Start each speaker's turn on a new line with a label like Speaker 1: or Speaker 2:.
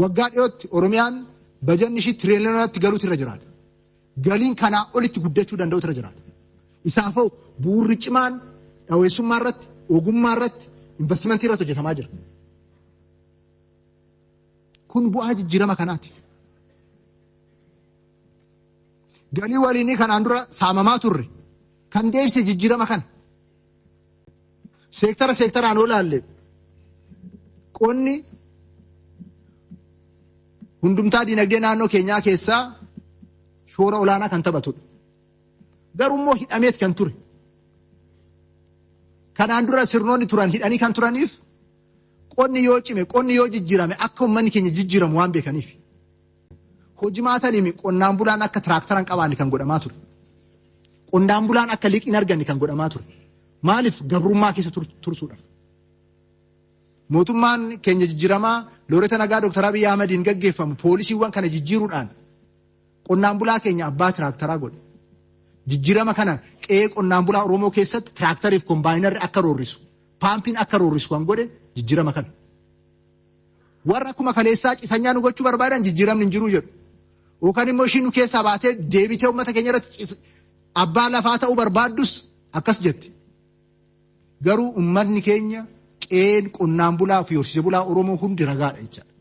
Speaker 1: Waggaa dhiyootti Oromiyaan bajanni ishii tiriliyoonatti galuutu irra jiraata. Galiin kanaa olitti guddachuu danda'utu irra jiraata. Isaafoo bu'uurri cimaan dhaweessummaa irratti, ogummaa irratti, investimentii irratti hojjetamaa jira. Kun bu'aa jijjiirama kanaati. Galii waliinii kanaan dura saamamaa turre kan deebise jijjiirama kana. Seektara seektaraan yoo ilaalle qonni hundumtaa dinagdee naannoo keenyaa keessaa shoora olaanaa kan taphatudha. Garuu immoo hidhameet kan ture. Kanaan dura sirnoonni turan hidhanii kan turaniif qonni yoo cime qonni yoo jijjiirame akka uummanni keenya jijjiiramu waan beekaniif. Hojimaataniin qonnaan bulaan akka tiraaktara hin qabaanne kan godhamaa ture. Qonnaan bulaan akka liqii hin arganne kan godhamaa ture. Maaliif gabrummaa keessa tursuudhaaf. Mootummaan keenya jijjiiramaa Looreeta Nagaa Dooktar Abiyyi Ahmediin gaggeeffamu poolisiiwwan kana jijjiiruudhaan qonnaan bulaa keenya abbaa tiraaktaraa godhe. Jijjiirama kana qe'ee qonnaan bulaa Oromoo keessatti tiraaktariif kombaayinarri akka roorrisu, paampiin akka roorrisu kan godhe jijjiirama kana. Warra akkuma kaleessaa cisanyaa nu gochuu barbaadan jijjiiramni hin jiru jedhu. Yookaan immoo ishiin nu keessaa baatee deebitee uummata keenya irratti abbaa lafaa ta'uu barbaaddus akkas jetti. Garuu uummatni keenya qe'een qonnaan bulaa fi horsiise bulaa Oromoo hundi ragaadha jechaadha.